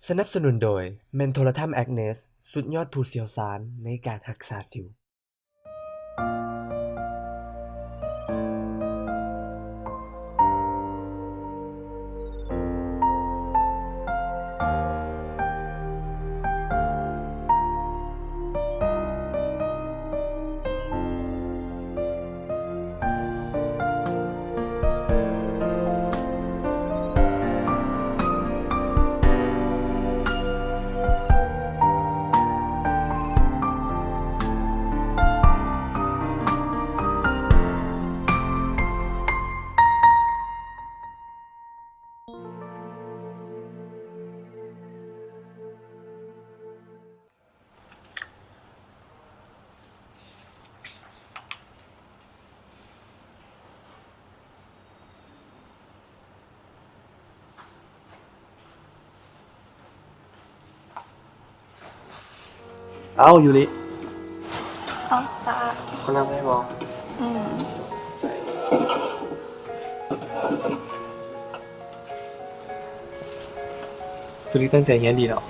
ສະໜັບສະໜູນໂດຍ ເມັນໂທລະທຳແອັກເນສ ສຸດຍອດຜູ້ຊ່ຽວຊານໃນການຮັກສາສິວ. ເອົ້າ ຢູລິ ເອົ້າ ຕາ ຂໍນັ່ງໄດ້ບໍ່? ອືມ ຢູລິຕັ້ງໃຈຮຽນດີເນາະ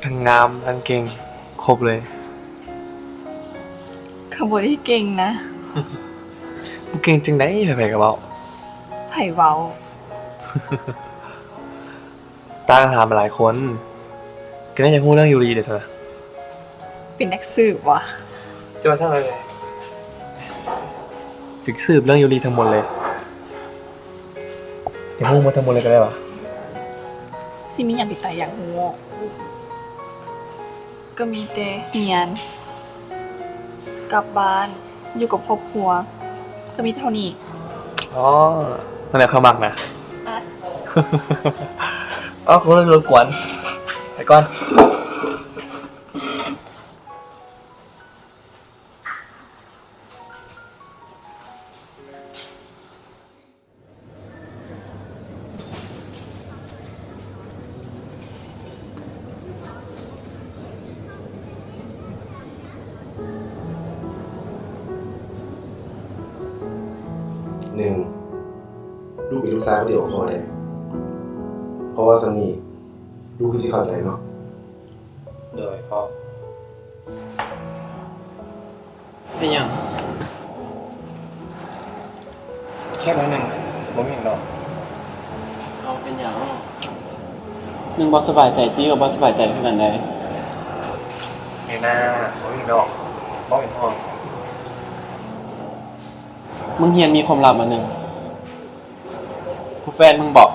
ທັງງາມ ທັງເກັ່ງ ຄົບເລີຍ. ກໍບໍ່ໄດ້ເກັ່ງນະ. ບໍ່ເກັ່ງຈັ່ງໃດ ໃຜໆກໍເວົ້າ. ໃຜເວົ້າ? ຕາກໍຖາມມາຫຼາຍຄົນ ກໍແນມຢາກຮູ້ເລື່ອງຢູລິເດຊັ້ນນະ. ເປັນນັກສືບຫວາ? ຈະວ່າຊັ້ນເລີຍ ຢາກສືບເລື່ອງຢູລິທັງໝົດເລີຍ. ຢາກຮູ້ໝົດທັງໝົດເລີຍກໍໄດ້ຫວາ? ຊິມີຫຍັງທີ່ຕາຢາກຮູ້? ກໍມີແຕ່ຮຽນ ກັບບ້ານ ຢູ່ກັບຄອບຄົວ ກໍມີເທົ່ານີ້. ອໍ ນັ້ນແຫຼະຂ້ອຍມັກນະ. ອະ ອໍ ຄົນລົບກວນ ໄປກ່ອນ. ໜຶ່ງ ລູກເປັນລູກຊາຍຄົນດຽວຂອງພໍ່ເດ້ ພໍ່ເວົ້າສ່ຳນີ້ ລູກຄືຊິເຂົ້າໃຈເນາະ. ໂດຍພໍ່. ເປັນຫຍັງ? ແຄ່ໜ້ອຍໜຶ່ງ ບໍ່ມີຫຍັງດອກ. ເອົາ ເປັນຫຍັງ? ມຶງບໍ່ສະບາຍໃຈຕິ? ກໍບໍ່ສະບາຍໃຈຄືກັນໃດ໋. ເອີນາ ບໍ່ມີຫຍັງດອກ ບໍ່ເປັນຫ່ວງ. ມຶງຮຽນມີຄວາມລັບອັນໜຶ່ງ ຄືແຟນມຶງບໍ?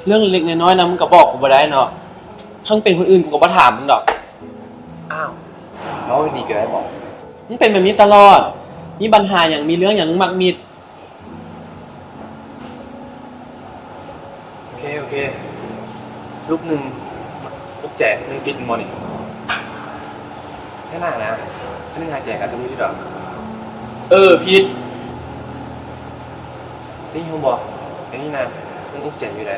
ເລື່ອງເລັກໆນ້ອຍໆນະ ມຶງກໍບອກກູບໍ່ໄດ້ເນາະ. ຄັນເປັນຄົນອື່ນ ກູກໍບໍ່ຖາມມຶງດອກ. ອ້າວ ເວົ້າດີໆກໍໄດ້ບໍ? ມຶງເປັນແບບນີ້ຕະຫຼອດ. ມີບັນຫາຫຍັງ ມີເລື່ອງຫຍັງ ມັກມິດ. ໂອເຄ ໂອເຄ. ສະຫຼຸບໜຶ່ງອຸກແຈໜຶ່ງຕິດແມ່ນບໍ່ນີ້? ແຕ່ໜ້ານະ ອັນໜຶ່ງຫາແຈກໍຈະມີດອກ. ເອີ ຜິດ. ຕິຮູ້ບໍ່? ອັນນີ້ນະ ໜຶ່ງອຸກແຈຢູ່ໃດ.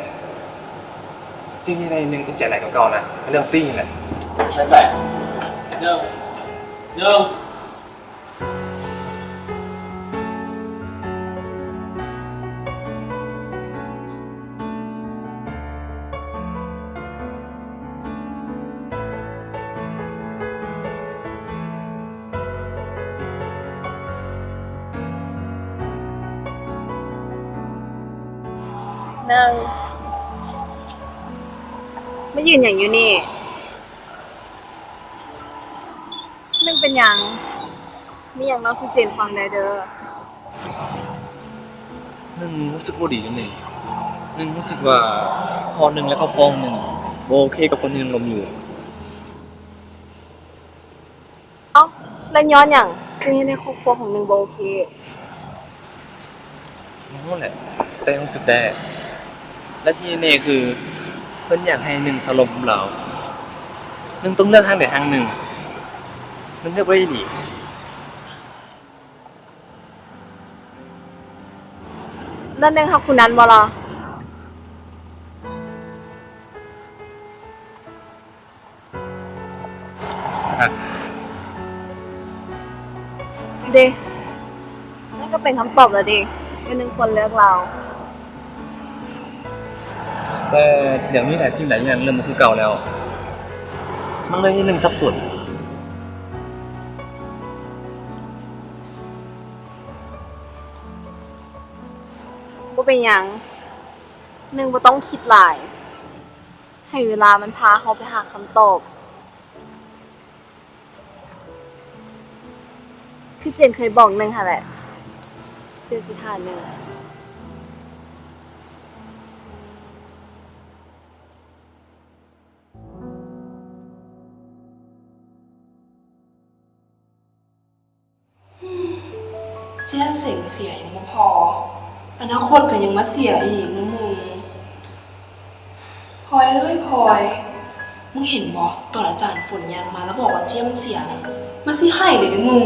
ສິ່ງທີ່ໃຫ້ໜຶ່ງອຸກແຈຫຼາຍກວ່າເກົ່ານະ ເລື່ອງຕີນີ້ແຫຼະ. ໄປໃສ? ໜຶ່ງ ໜຶ່ງ. ໜຶ່ງ ມາຢືນຫຍັງຢູ່ນີ້? ໜຶ່ງເປັນຫຍັງ? ມີຫຍັງເວົ້າສູ່ເຈນຟັງແດ່ເດີ. ໜຶ່ງຮູ້ສຶກບໍ່ດີນຳໜຶ່ງ. ໜຶ່ງຮູ້ສຶກວ່າພໍ່ໜຶ່ງ ແລະ ຄອບຄົວຂອງໜຶ່ງ ບໍ່ໂອເຄກັບຄົນທີ່ໜຶ່ງລົມຢູ່. ເອົ້າ ແລ້ວຍ້ອນຫຍັງຈຶ່ງເຮັດໃຫ້ຄອບຄົວຂອງໜຶ່ງບໍ່ໂອເຄ? ບໍ່ຮູ້ແຫຼະ ແຕ່ຮູ້ສຶກແດ່ ແລະ ທີ່ແນ່ໆຄື ເພິ່ນຢາກໃຫ້ໜຶ່ງເຊົາລົມກັບລາວ. ໜຶ່ງຕ້ອງເລືອກທາງໃດທາງໜຶ່ງ. ໜຶ່ງເລືອກບໍ່ໄດ້ອີ່ຫຼີ. ແລ້ວໜຶ່ງຮັກຜູ້ນັ້ນບໍ່ລະ? ເດ ນັ້ນກໍເປັນຄຳຕອບແລ້ວເດ ທີ່ໜຶ່ງຄວນເລືອກລາວ. ແຕ່ດຽວນີ້ຫຼາຍສິ່ງຫຼາຍຢ່າງເລີ່ມບໍ່ຄືເກົ່າແລ້ວ ມັນເລີຍເຮັດໃຫ້ໜຶ່ງສັບສົນ. ບໍ່ເປັນຫຍັງ, ໜຶ່ງບໍ່ຕ້ອງຄິດຫຼາຍ, ໃຫ້ເວລາມັນພາເຮົາໄປຫາຄຳຕອບ. ຄືເຈນເຄີຍບອກໜຶ່ງຫັ້ນແຫຼະ, ເຈນຊິຖ້າໜຶ່ງ. ເຈ້ຍ ເສັງເສຍຍັງບໍ່ພໍ ອະນາຄົດກໍຍັງມາເສຍອີກເນາະມຶງ. ພອຍເອີຍພອຍ, ມຶງເຫັນບໍ່ ຕອນອາຈານຝົນຍ່າງມາແລ້ວບອກວ່າເຈ້ຍມັນເສຍນະ, ມັນຊິໄຫ້ເລີຍເດ້ມຶງ.